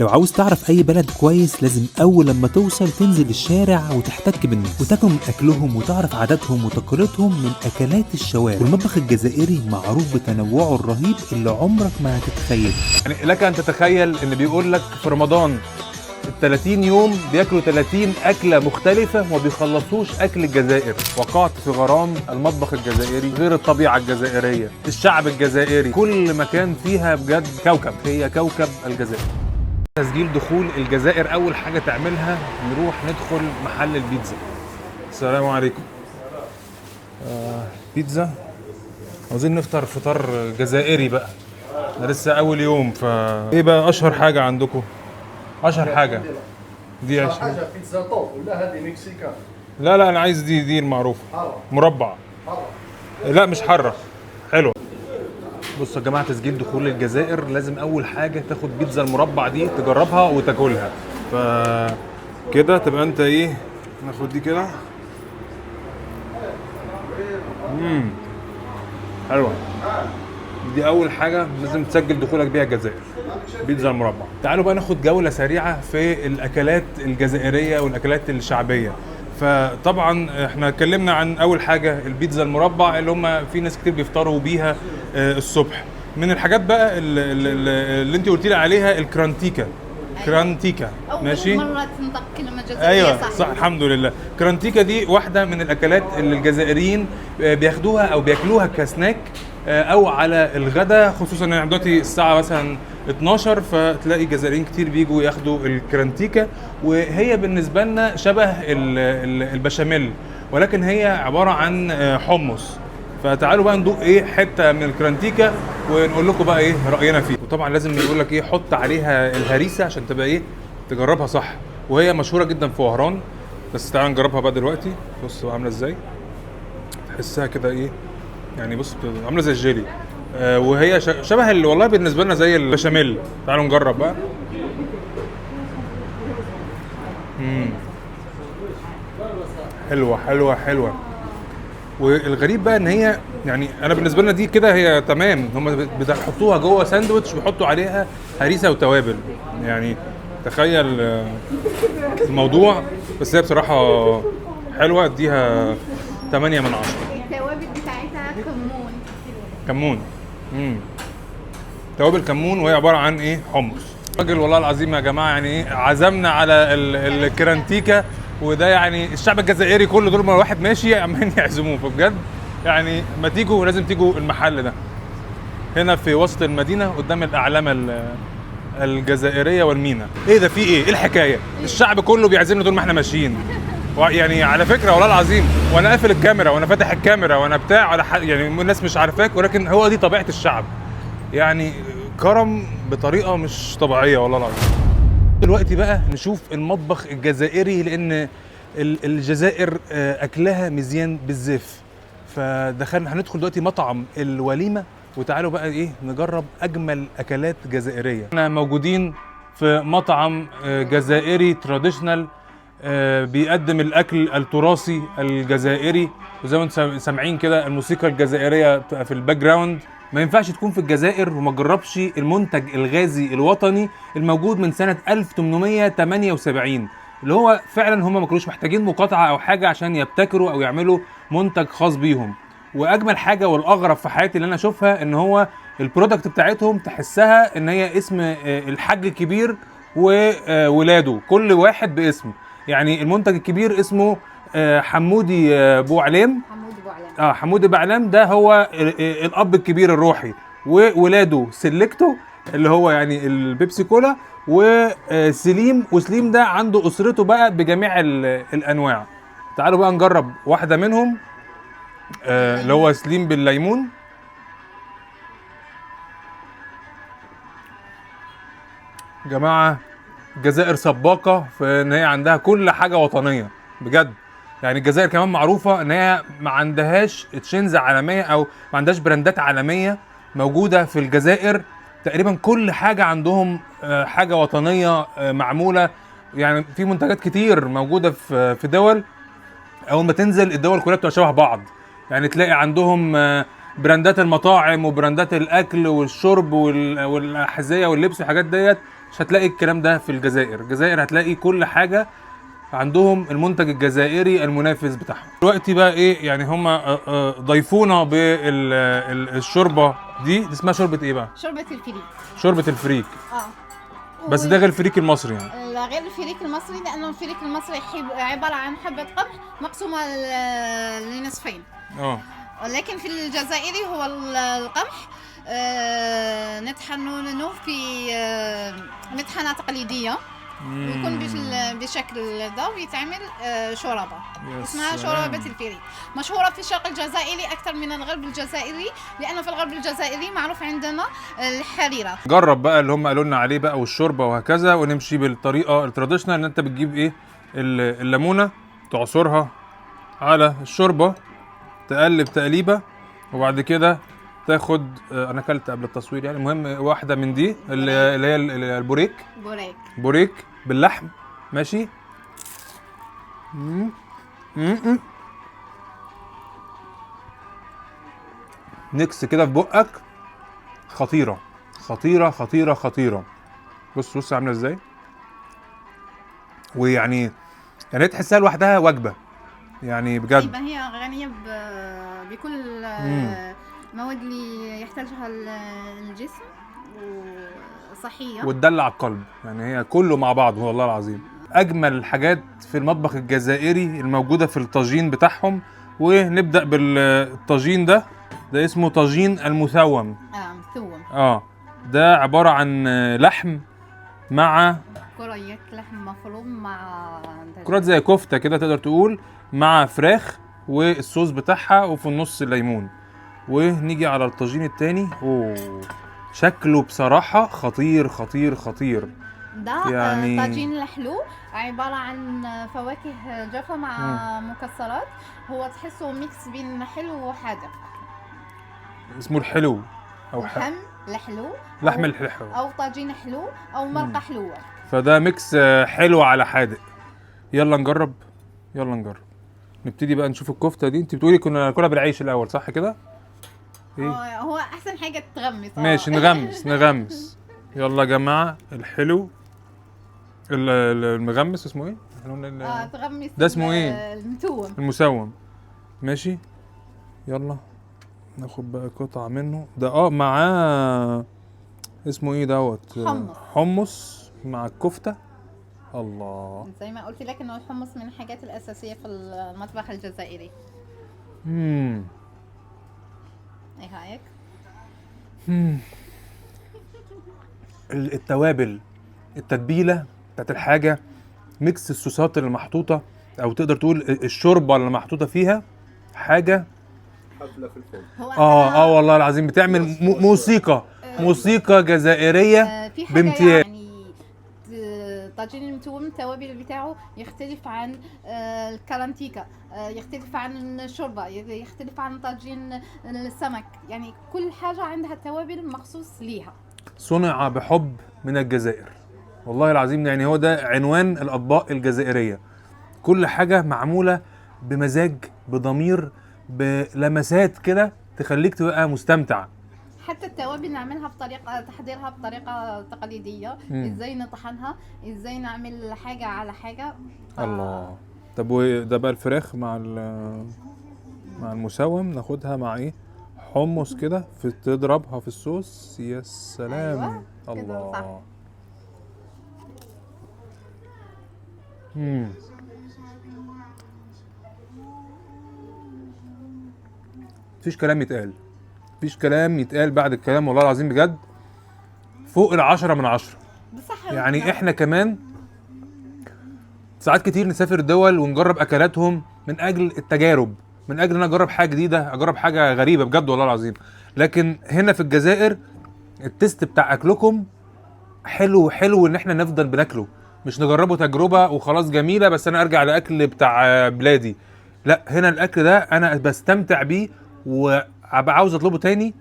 لو عاوز تعرف اي بلد كويس لازم اول لما توصل تنزل الشارع وتحتك بالناس وتاكل من اكلهم وتعرف عاداتهم وتقاليدهم من اكلات الشوارع. والمطبخ الجزائري معروف بتنوعه الرهيب اللي عمرك ما هتتخيله. يعني لك ان تتخيل ان بيقول لك في رمضان ال 30 يوم بياكلوا 30 اكله مختلفة وما بيخلصوش اكل الجزائر. وقعت في غرام المطبخ الجزائري، غير الطبيعة الجزائرية، الشعب الجزائري، كل مكان فيها بجد كوكب، هي كوكب الجزائر. تسجيل دخول الجزائر اول حاجة تعملها نروح ندخل محل البيتزا. السلام عليكم. بيتزا، عاوزين نفطر فطار جزائري بقى، ده لسه اول يوم. ف ايه بقى اشهر حاجة عندكم؟ اشهر حاجة دي عشان حاجة بيتزا طوب ولا هذه mexicaine؟ لا لا انا عايز دي المعروفة. حارة. مربع. حارة. لا مش حارة، حلوة. بصوا يا جماعة، تسجيل دخول الجزائر لازم اول حاجة تاخد بيتزا المربع دي تجربها وتاكلها. ف كده تبقى انت ايه، ناخد دي كده. حلوة دي. اول حاجة لازم تسجل دخولك بيها الجزائر، بيتزا المربع. تعالوا بقى ناخد جولة سريعة في الاكلات الجزائرية والاكلات الشعبية. فطبعا احنا اتكلمنا عن اول حاجة البيتزا المربع اللي هم في ناس كتير بيفطروا بيها الصبح. من الحاجات بقى اللي انت قلتي لي عليها الكرانتيكا. كرانتيكا، أول ماشي؟ مرة تنطق كلمة جزائرية. ايوه صح. صح، الحمد لله. كرانتيكا دي واحدة من الاكلات اللي الجزائريين بياخدوها او بياكلوها كسناك او على الغداء، خصوصا ان دلوقتي الساعة مثلا 12، فتلاقي جزائريين كتير بيجوا ياخدوا الكرانتيكا. وهي بالنسبة لنا شبه البشاميل، ولكن هي عبارة عن حمص. فتعالوا بقى ندوق ايه حتة من الكرانتيكا ونقول لكم بقى ايه راينا فيه. وطبعا لازم يقول لك ايه، حط عليها الهريسه عشان تبقى ايه، تجربها صح. وهي مشهورة جدا في وهران. بس تعالوا نجربها بقى دلوقتي. بص عامله ازاي، تحسها كده ايه يعني، بص عامله زي الجيلي. وهي شبه اللي والله بالنسبة لنا زي البشاميل. تعالوا نجرب بقى. حلوة حلوة حلوة. والغريب بقى ان هي يعني انا بالنسبة لنا دي كده هي تمام، هم بيحطوها جوه ساندوتش ويحطوا عليها هريسه وتوابل، يعني تخيل الموضوع. بس هي بصراحة حلوة، اديها 8 من 10. التوابل بتاعتها كمون. كمون. توابل كمون، وهي عبارة عن ايه، حمص. راجل والله العظيم يا جماعة يعني ايه، عزمنا على الكرانتيكا، وده يعني الشعب الجزائري كله دول ما الواحد ماشي عمالين يعزموه. فبجد يعني ما تيجوا، لازم تيجوا المحل ده هنا في وسط المدينة قدام الاعلام الجزائرية والمينا. ايه ده، في ايه، ايه الحكاية؟ الشعب كله بيعزمنا طول ما احنا ماشيين. يعني على فكرة والله العظيم وانا قافل الكاميرا وانا فاتح الكاميرا وانا بتاع على يعني الناس مش عارفاك، ولكن هو دي طبيعة الشعب، يعني كرم بطريقة مش طبيعية والله العظيم. دلوقتي بقى نشوف المطبخ الجزائري، لان الجزائر اكلها مزيان بالزيف. فدخلنا هندخل دلوقتي مطعم الوليمة، وتعالوا بقى ايه نجرب اجمل اكلات جزائرية. احنا موجودين في مطعم جزائري traditional، بيقدم الاكل التراثي الجزائري، وزي ما انتم سامعين كده الموسيقى الجزائرية بتبقى في ال background. ما ينفعش تكون في الجزائر وما تجربش المنتج الغازي الوطني الموجود من سنة 1878، اللي هو فعلا هم ما كانوش محتاجين مقاطعه او حاجة عشان يبتكروا او يعملوا منتج خاص بيهم. واجمل حاجة والاغرب في حياتي اللي انا اشوفها ان هو ال product بتاعتهم تحسها ان هي اسم الحاج الكبير وولاده، كل واحد باسم. يعني المنتج الكبير اسمه حمودي بوعلام. حمودي بوعلام. حمودي بوعلام ده هو الاب الكبير الروحي، وولاده سيلكتو اللي هو يعني البيبسي كولا، وسليم. وسليم ده عنده اسرته بقى بجميع الانواع. تعالوا بقى نجرب واحدة منهم، اللي هو سليم بالليمون. جماعة الجزائر سباقه في ان هي عندها كل حاجة وطنية بجد. يعني الجزائر كمان معروفة ان هي ما عندهاش chains عالمية او ما عندهاش براندات عالمية موجودة في الجزائر. تقريبا كل حاجة عندهم حاجة وطنية معمولة. يعني في منتجات كتير موجودة في دول، اول ما تنزل الدول كلها بتبقى شبه بعض. يعني تلاقي عندهم براندات المطاعم وبراندات الاكل والشرب والاحذيه واللبس والحاجات ديت مش هتلاقي الكلام ده في الجزائر. الجزائر هتلاقي كل حاجة عندهم المنتج الجزائري المنافس بتاعهم. دلوقتي بقى ايه يعني هم ضيفونا بالشوربه دي اسمها شوربة ايه بقى؟ شوربة الفريك. شوربة الفريك. بس ده غير الفريك المصري يعني. لا، غير الفريك المصري، لانه الفريك المصري عبارة عن حبه قمح مقسومة لنصفين. ولكن في الجزائري هو القمح نطحنه في مطحنه تقليدية، ويكون بشكل ده ويتعمل شوربة اسمها شوربة الفريك، مشهورة في الشرق الجزائري اكثر من الغرب الجزائري، لانه في الغرب الجزائري معروف عندنا الحريره. جرب بقى اللي هم قالوا لنا عليه بقى والشوربه وهكذا، ونمشي بالطريقة ال traditional ان انت بتجيب ايه الليمونه تعصرها على الشوربة، تقلب تقليبه، وبعد كده تاخد انا اكلت قبل التصوير يعني، المهم واحدة من دي اللي هي البوريك. بوريك. بوريك باللحم، ماشي. mix كده في بقك، خطيرة خطيرة خطيرة خطيرة. بص بص عامله ازاي، ويعني يعني تحسها لوحدها وجبة يعني بجد. طيب هي غنية بكل المواد اللي يحتاجها الجسم وصحية وتدلع القلب، يعني هي كله مع بعض والله العظيم. اجمل الحاجات في المطبخ الجزائري الموجودة في الطاجين بتاعهم. ونبدا بالطاجين ده اسمه طاجين المثوم. مثوم. ده عبارة عن لحم مع كريات لحم مفروم مع كرات زي كفته كده تقدر تقول، مع فراخ والصوص بتاعها، وفي النص الليمون. ونيجي على الطاجين التاني. اوه شكله بصراحة خطير خطير خطير. ده يعني طاجين الحلو عبارة عن فواكه جافة مع مكسرات، هو تحسه mix بين حلو وحادق. اسمه الحلو او لحم الحلو، لحم الحلو او طاجين حلو او مرقه حلوة، فده mix حلو على حادق. يلا نجرب، يلا نجرب. نبتدي بقى نشوف الكفتة دي. انت بتقولي كنا ناكلها بالعيش الاول صح كده؟ ايه هو احسن حاجة تغمس. ماشي نغمس نغمس. يلا يا جماعة الحلو المغمس اسمه ايه؟ تغمس ده اسمه ايه؟ المثوم. المسوم، ماشي. يلا ناخد بقى قطعه منه. ده معاه اسمه ايه دوت؟ حمص. حمص مع الكفتة. الله، زي ما قلت لك انه الحمص من الحاجات الاساسية في المطبخ الجزائري. ايه رايك؟ التوابل، التتبيله بتاعت الحاجة، mix الصوصات اللي محطوطة، او تقدر تقول الشوربة اللي محطوطة فيها، حاجة حفلة في الفرن. والله العظيم بتعمل موسيقى، موسيقى جزائرية في حاجة بامتياز. يعني طاجين المتوم التوابل بتاعه يختلف عن الكارانتيكا، يختلف عن الشوربة، يختلف عن طاجين السمك، يعني كل حاجة عندها توابل مخصوص ليها. صنع بحب من الجزائر والله العظيم، يعني هو ده عنوان الاطباق الجزائرية. كل حاجة معمولة بمزاج، بضمير، بلمسات كده تخليك تبقى مستمتع. حتى التوابل نعملها بطريقة، تحضيرها بطريقة تقليدية. ازاي نطحنها، ازاي نعمل حاجة على حاجة. الله. طب وده بقى الفراخ مع مع المسوم، ناخدها مع ايه؟ حمص كده، في تضربها في الصوص. يا سلام. أيوة. الله. صح. مفيش كلام يتقال، مفيش كلام يتقال بعد الكلام والله العظيم بجد. فوق 10 من 10 بصح. يعني احنا كمان ساعات كتير نسافر دول ونجرب اكلاتهم من اجل التجارب، من اجل ان اجرب حاجة جديدة، اجرب حاجة غريبة بجد والله العظيم. لكن هنا في الجزائر ال taste بتاع اكلكم حلو حلو، ان احنا نفضل بناكله، مش نجربه تجربه وخلاص جميلة بس انا ارجع لاكل بتاع بلادي. لا، هنا الاكل ده انا بستمتع بيه وابقى عاوز اطلبه تاني.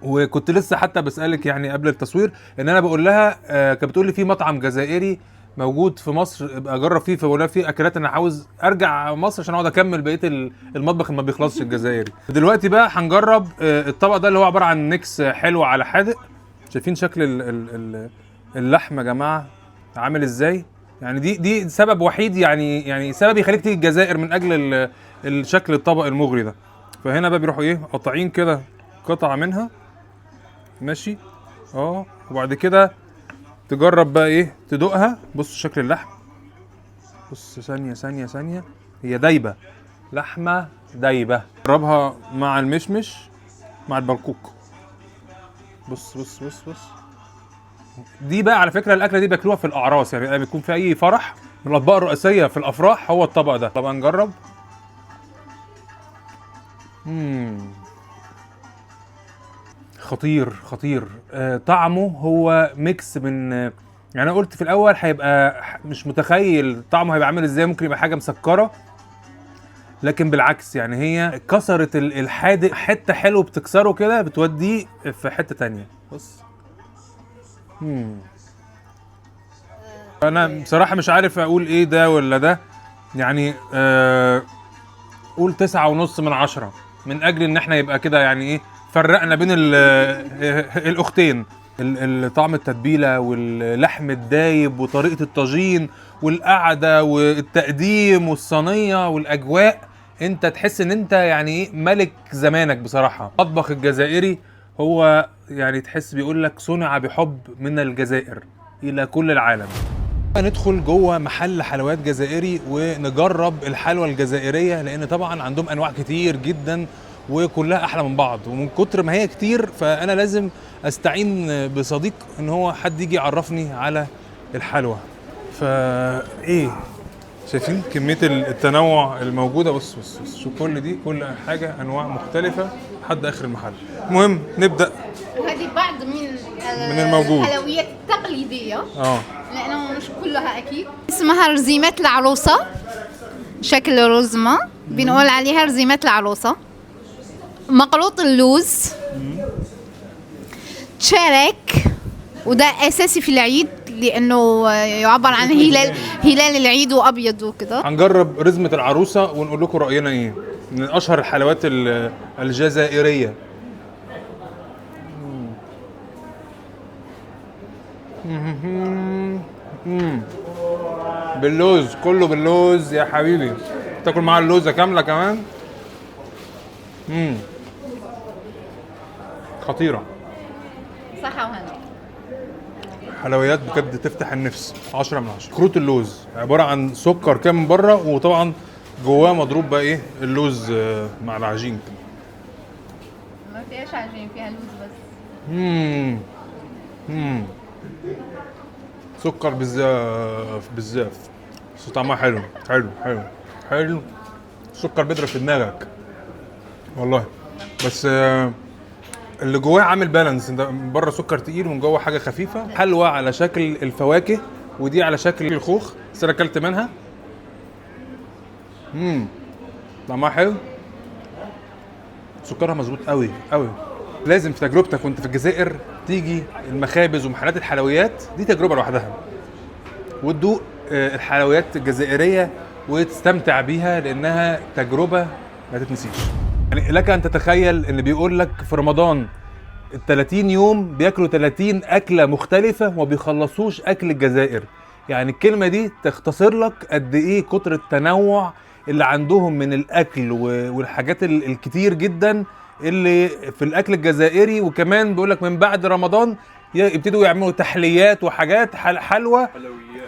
وكنت لسه حتى بسالك يعني قبل التصوير، ان انا بقول لها كانت بتقول لي في مطعم جزائري موجود في مصر ابقى اجرب فيه، فبقول لها في اكلات انا عاوز ارجع مصر عشان اقعد اكمل بقية المطبخ اللي ما بيخلصش الجزائري. دلوقتي بقى هنجرب الطبق ده اللي هو عبارة عن mix حلو على حادق. شايفين شكل ال ال ال اللحم يا جماعة عامل ازاي. يعني دي سبب وحيد، يعني سبب يخليك تيجي الجزائر من اجل الشكل الطبق المغري ده. فهنا بقى بيروحوا ايه، قاطعين كده قطعه منها، ماشي، وبعد كده تجرب بقى ايه، تدوقها. بص شكل اللحم، بص ثانية ثانية ثانية، هي دايبه، لحمه دايبه. جربها مع المشمش مع البرقوق. بص بص بص بص، دي بقى على فكرة الاكلة دي بياكلوها في الاعراس، يعني بيكون في اي فرح من الاطباق الرئيسية في الافراح هو الطبق ده. طبعا نجرب. خطير خطير. طعمه هو mix من، يعني انا قلت في الاول هيبقى مش متخيل طعمه هيبقى عامل ازاي، ممكن يبقى حاجة مسكره، لكن بالعكس يعني هي كسرت الحادق، حتة حلو بتكسره كده بتوديه في حتة تانية. بص انا بصراحة مش عارف اقول ايه ده ولا ده، يعني قول 9.5 من 10 من اجل ان احنا يبقى كده يعني ايه، فرقنا بين الاختين. طعم التتبيله واللحم الدايب وطريقه الطاجين والقعده والتقديم والصينيه والاجواء، انت تحس ان انت يعني ايه ملك زمانك بصراحة. المطبخ الجزائري هو يعني تحس بيقول لك صنع بحب من الجزائر الى كل العالم. ندخل جوه محل حلويات جزائري ونجرب الحلوى الجزائرية، لان طبعا عندهم انواع كتير جدا وكلها احلى من بعض، ومن كتر ما هي كتير فانا لازم استعين بصديق ان هو حد يجي يعرفني على الحلوى. فا ايه، شايفين كمية التنوع الموجودة؟ بص بص بص، شوف كل دي، كل حاجة انواع مختلفة لحد اخر المحل. المهم نبدا. وهذه بعض من الموجود، الحلويات التقليدية، لانه مش كلها اكيد. اسمها رزيمات العروسة، شكل رزمه بنقول عليها رزيمات العروسة. مقروط اللوز، تشارك، وده اساسي في العيد لانه يعبر عن هلال العيد وابيض وكده. هنجرب رزمه العروسة ونقول لكم راينا ايه، من اشهر الحلويات الجزائرية. باللوز، كله باللوز يا حبيبي، تاكل معاه اللوزه كاملة كمان. خطيرة، صحة وهنا. حلويات بجد تفتح النفس، 10 من 10. كروت اللوز عبارة عن سكر كده من بره، وطبعا جواه مضروب بقى ايه اللوز مع العجين كده. ما فيهاش عجين، فيها لوز بس. سكر بزاف بزاف، بس طعمها حلو حلو حلو حلو. السكر بيضرب في دماغك والله، بس اللي جواه عامل بالانس، انت من بره سكر تقيل ومن جوه حاجة خفيفة. حلوى على شكل الفواكه، ودي على شكل الخوخ، بس انا اكلت منها. طعمها حلو، سكرها مظبوط قوي قوي. لازم في تجربتك وانت في الجزائر تيجي المخابز ومحلات الحلويات دي، تجربه لوحدها، وتدوق الحلويات الجزائرية وتستمتع بيها، لانها تجربه ما تتنسيش. يعني لك ان تتخيل ان بيقول لك في رمضان ال 30 يوم بياكلوا 30 اكله مختلفة وما بيخلصوش اكل الجزائر. يعني الكلمة دي تختصر لك قد ايه كتر التنوع اللي عندهم من الاكل والحاجات الكتير جدا اللي في الاكل الجزائري. وكمان بيقول لك من بعد رمضان يبتدوا يعملوا تحليات وحاجات حلوة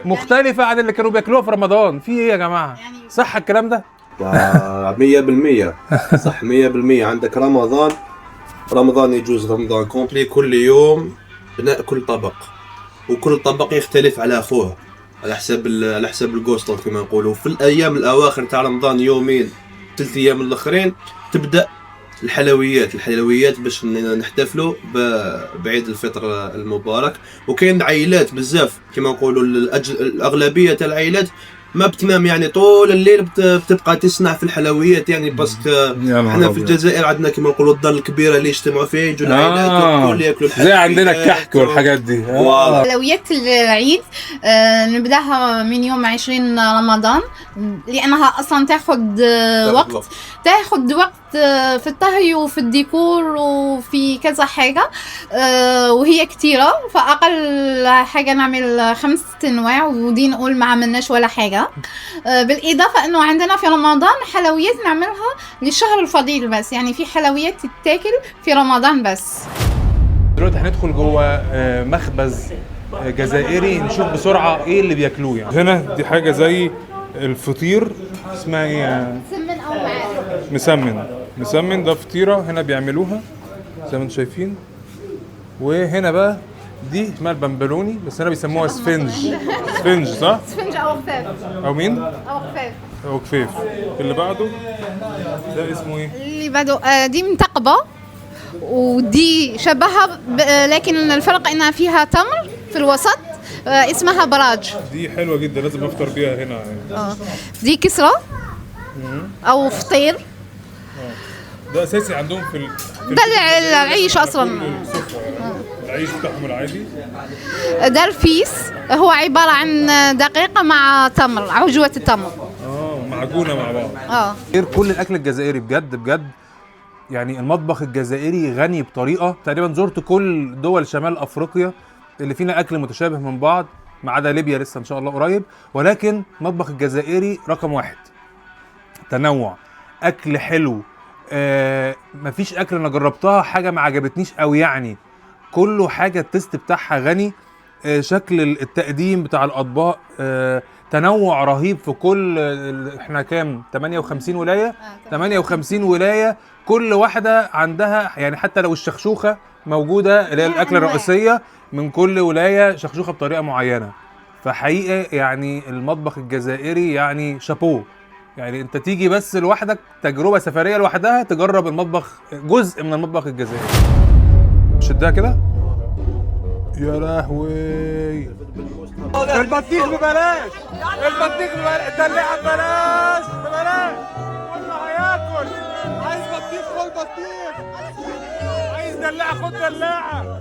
مختلفة عن اللي كانوا بياكلوها في رمضان. في ايه يا جماعة؟ يعني صح الكلام ده؟ 100% صح، 100%. عندك رمضان يجوز رمضان complet، كل يوم بناكل طبق، وكل طبق يختلف على اخوه على حساب على حساب ال gusto كما نقولوا. في الايام الاواخر تاع رمضان، يومين 3 ايام الاخرين، تبدا الحلويات باش نحتفلوا بعيد الفطر المبارك. وكاين عائلات بزاف كما نقولوا، الاغلبية تاع العائلات ما بتنام يعني طول الليل، بتبقى تصنع في الحلويات يعني، parce que احنا في الجزائر عندنا كما نقولوا الدار الكبيرة اللي يجتمعوا فيها، يجوا العائلات الكل ياكلوا الحلويات زي عندنا الكحك والحاجات دي. voilà. حلويات العيد نبداها من يوم 20 رمضان، لانها اصلا تاخذ وقت، تاخذ وقت في الطهي وفي الديكور وفي كذا حاجة، وهي كثيرة. فاقل حاجة نعمل 5 انواع، ودي نقول ما عملناش ولا حاجة. بالاضافة انه عندنا في رمضان حلويات نعملها للشهر الفضيل بس، يعني في حلويات تتاكل في رمضان بس. دلوقتي هندخل جوه مخبز جزائري نشوف بسرعة ايه اللي بياكلوه. يعني هنا دي حاجة زي الفطير، اسمها ايه؟ مسمن او معالق. مسمن، مسمن ده فطيره هنا بيعملوها زي ما انتم شايفين. وهنا بقى دي اسمها البمبلوني، بس هنا بيسموها سفنج. سفنج صح؟ سفنج او خفاف. او مين؟ او خفاف. او خفاف. اللي بعده ده اسمه ايه؟ اللي بعده دي منتقبه، ودي شبهها لكن الفرق انها فيها تمر في الوسط، اسمها براج. دي حلوة جدا، لازم افطر بيها هنا يعني. دي كسره او فطير. ده اساسي عندهم في ده العيش اصلا، العيش بتاعهم العادي. ده الفيس، هو عبارة عن دقيقة مع تمر، عجوه التمر. معجونه مع بعض. غير كل الاكل الجزائري بجد بجد، يعني المطبخ الجزائري غني بطريقة. تقريبا زرت كل دول شمال افريقيا اللي فينا اكل متشابه من بعض، ما عدا ليبيا لسه ان شاء الله قريب، ولكن المطبخ الجزائري رقم 1. تنوع، اكل حلو، مفيش اكل انا جربتها حاجة ما عجبتنيش قوي يعني، كله حاجة ال taste بتاعها غني، شكل التقديم بتاع الاطباق، تنوع رهيب في كل احنا كام 58 ولاية، 58 ولاية كل واحدة عندها يعني، حتى لو الشخشوخه موجودة اللي هي الاكلة الرئيسية من كل ولاية شخشوخه بطريقة معينة. فحقيقة يعني المطبخ الجزائري يعني شابوه، يعني انت تيجي بس لوحدك تجربه سفرية لوحدها تجرب المطبخ، جزء من المطبخ الجزائري. شدها كده يا لهوي، البطيخ ببلاش، البطيخ ببلاش، الدلاعه ببلاش، ببلاش، كله هياكل. عايز بطيخ خد بطيخ، عايز دلاعه خد دلاعه.